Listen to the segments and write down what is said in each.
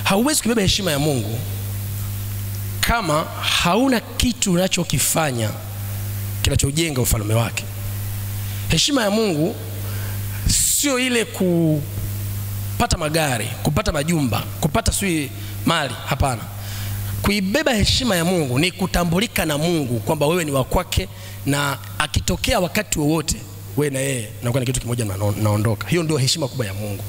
Hauwezi kubeba heshima ya Mungu kama hauna kitu unachokifanya kinachojenga ufalme wake. Heshima ya Mungu sio ile kupata magari, kupata majumba, kupata sui mali, hapana. Kuibeba heshima ya Mungu ni kutambulika na Mungu kwamba wewe ni wa kwake, na akitokea wakati wowote wewe na yeye mnakuwa ni kitu kimoja, naondoka. Hiyo ndio heshima kubwa ya Mungu.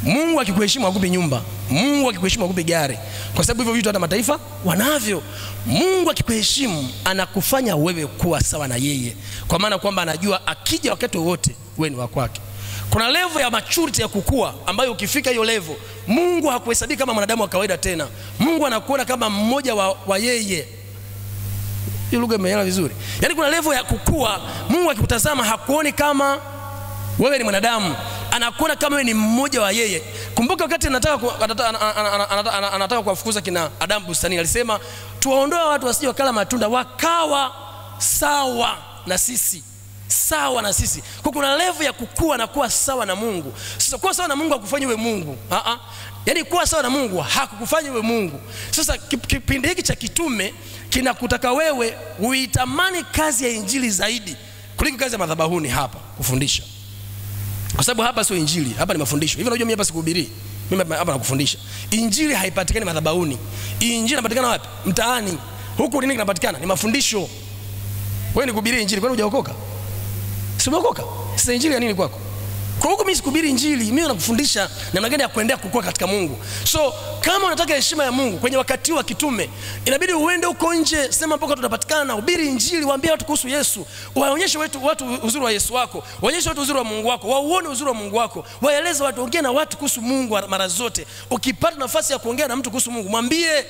Mungu akikuheshimu hakupi nyumba, Mungu akikuheshimu hakupi gari, kwa sababu hivyo vitu hata mataifa wanavyo. Mungu akikuheshimu anakufanya wewe kuwa sawa na yeye, kwa maana kwamba anajua akija wakati wowote wewe ni wa kwake. Kuna level ya maturity ya kukua ambayo ukifika hiyo level, Mungu hakuhesabii kama mwanadamu wa kawaida tena. Mungu anakuona kama mmoja wa yeye. Hiyo lugha imeelewa vizuri? Yaani kuna level ya kukua, Mungu akikutazama hakuoni kama wewe ni mwanadamu, anakuona kama wewe ni mmoja wa yeye. Kumbuka wakati anataka kuwafukuza kina Adamu bustanini, alisema tuwaondoe watu wasije wakala matunda wakawa sawa na sisi. Sawa na sisi. Kwa kuna level ya kukua na kuwa sawa na Mungu. Sasa kuwa sawa na Mungu hakufanyi uwe Mungu. Yaani kuwa sawa na Mungu hakukufanyi uwe Mungu. Sasa kipindi hiki cha kitume kinakutaka wewe uitamani kazi ya injili zaidi kuliko kazi ya madhabahuni hapa kufundisha. Kwa sababu hapa sio injili, hapa ni mafundisho. Hivi unajua mimi hapa sikuhubiri. Mimi hapa nakufundisha. Injili haipatikani madhabahuni. Injili inapatikana wapi? Mtaani. Huku nini kinapatikana? Ni mafundisho. Wewe ni kuhubiri injili, kwani hujaokoka? Si umeokoka? Sasa injili ya nini kwako? Kwa huko mimi sikuhubiri injili, mimi nakufundisha namna gani ya kuendelea kukua katika Mungu. So kama unataka heshima ya Mungu kwenye wakati wa kitume, inabidi uende huko nje, sema mpaka tunapatikana, hubiri injili, waambie watu kuhusu Yesu, waonyeshe watu uzuri wa Yesu wako, waonyeshe watu uzuri wa Mungu wako, wauone uzuri wa Mungu wako, waeleze watu, ongea na watu kuhusu Mungu mara zote. Ukipata nafasi ya kuongea na mtu kuhusu Mungu, mwambie.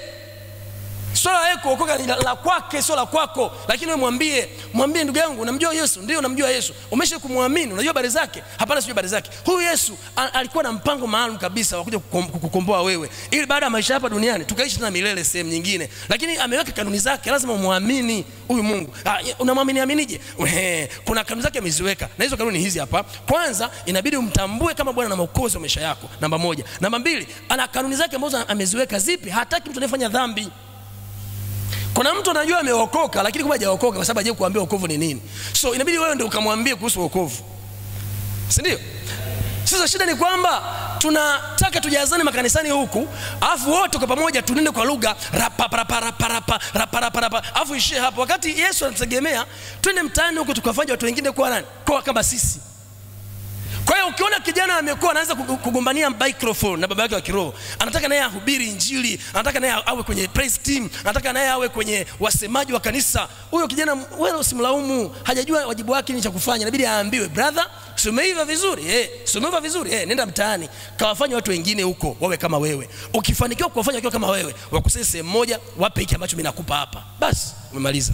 Swala yako kuokoka ni la kwake, sio la kwako. Lakini wewe mwambie, ndugu yangu, unamjua Yesu? Ndio, namjua Yesu. Umesha kumwamini? Unajua habari zake? Hapana, sijui habari zake. Huyu Yesu alikuwa na mpango maalum kabisa wa kuja kukukomboa wewe, ili baada ya maisha hapa duniani tukaishi tena milele sehemu nyingine. Lakini ameweka kanuni zake, lazima umuamini huyu Mungu. Unamwamini aminije? Kuna kanuni zake ameziweka, na hizo kanuni hizi hapa. Kwanza, inabidi umtambue kama Bwana na Mwokozi wa maisha yako, namba moja. Namba mbili, ana kanuni zake ambazo ameziweka. Zipi? Hataki mtu anayefanya dhambi. Kuna mtu anajua ameokoka lakini kumbe hajaokoka kwa sababu hajawahi kuambia wokovu ni nini. So inabidi wewe ndio ukamwambie kuhusu wokovu. Si ndio? Sasa shida ni kwamba tunataka tujazane makanisani huku, alafu wote kwa pamoja tunende kwa lugha rapa rapa rapa rapa rapa rapa rapa, alafu ishie hapo. Wakati Yesu anatutegemea twende mtaani huku tukafanya watu wengine kuwa nani? Kwa kama sisi. Kwa hiyo ukiona kijana amekuwa anaanza kugombania microphone na baba yake wa kiroho, anataka naye ahubiri injili, anataka naye awe kwenye praise team, anataka naye awe kwenye wasemaji wa kanisa, huyo kijana wewe usimlaumu, hajajua wajibu wake ni cha kufanya. Inabidi aambiwe, brother, si umeiva vizuri? Si umeiva vizuri? Nenda mtaani, kawafanye watu wengine huko wawe kama wewe. Ukifanikiwa kuwafanya wakiwa kama wewe, wakusanye sehemu moja, wape hiki ambacho mimi nakupa hapa. Basi umemaliza.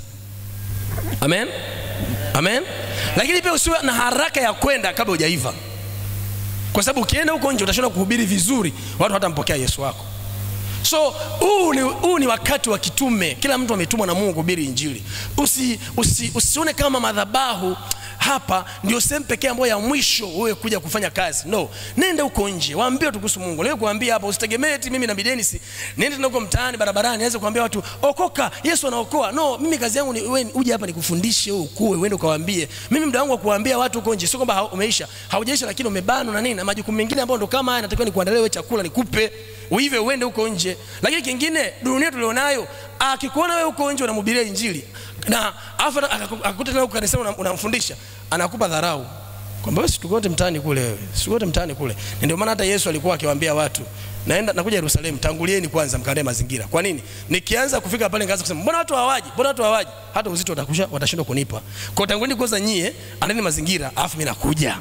Amen. Amen. Lakini pia usiwe na haraka ya kwenda kabla hujaiva. Kwa sababu ukienda huko nje utashindwa kuhubiri vizuri, watu hawatampokea Yesu wako. So huu ni wakati wa kitume. Kila mtu ametumwa na Mungu kuhubiri injili. Usione kama madhabahu hapa ndio sehemu pekee ambayo ya mwisho wewe kuja kufanya kazi. No, nenda huko nje, waambie watu kuhusu Mungu. Leo kuambia hapa usitegemee eti mimi na Bidenisi nende tena huko mtaani barabarani nianze kuambia watu okoka, Yesu anaokoa. No, mimi kazi yangu ni wewe uje hapa nikufundishe wewe ukue, uende ukawaambie. Mimi muda wangu wa kuambia watu huko nje sio kwamba umeisha, haujaisha, lakini umebanwa na nini na majukumu mengine ambayo ndo kama haya, natakiwa nikuandalie wewe chakula nikupe, uive uende huko nje. Lakini kingine, dunia tulionayo, akikuona wewe huko nje unamhubiria injili na afa akakuta tena huko kanisani unamfundisha, anakupa dharau kwamba wewe tukote mtaani kule, wewe sikote mtaani kule. Ndio maana hata Yesu alikuwa akiwaambia watu, naenda nakuja Yerusalemu, tangulieni kwanza mkaandae mazingira. Kwa nini? Nikianza kufika pale nikaanza kusema mbona watu hawaji, mbona watu hawaji, hata uzito watakusha watashindwa kunipa. Kwa tangulieni kwanza nyie, andeni mazingira, afu mimi nakuja.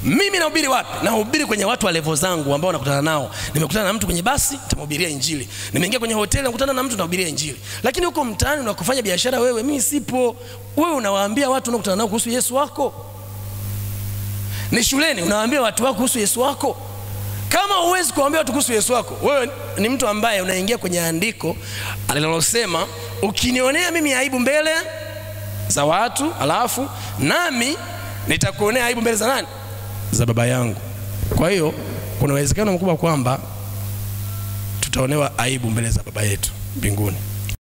Mimi nahubiri wapi? Nahubiri kwenye watu wa level zangu ambao nakutana nao. Nimekutana na mtu kwenye basi, nitamhubiria injili. Nimeingia kwenye hoteli, nakutana na mtu, nahubiria injili. Lakini huko mtaani unakofanya biashara wewe, mimi sipo. Wewe unawaambia watu unakutana nao kuhusu Yesu wako. Ni shuleni unawaambia watu wako kuhusu Yesu wako. Kama huwezi kuwaambia watu kuhusu Yesu wako, wewe ni mtu ambaye unaingia kwenye andiko linalosema ukinionea mimi aibu mbele za watu, alafu nami nitakuonea aibu mbele za nani? Za baba yangu. Kwa hiyo Kuna uwezekano mkubwa kwamba tutaonewa aibu mbele za Baba yetu mbinguni.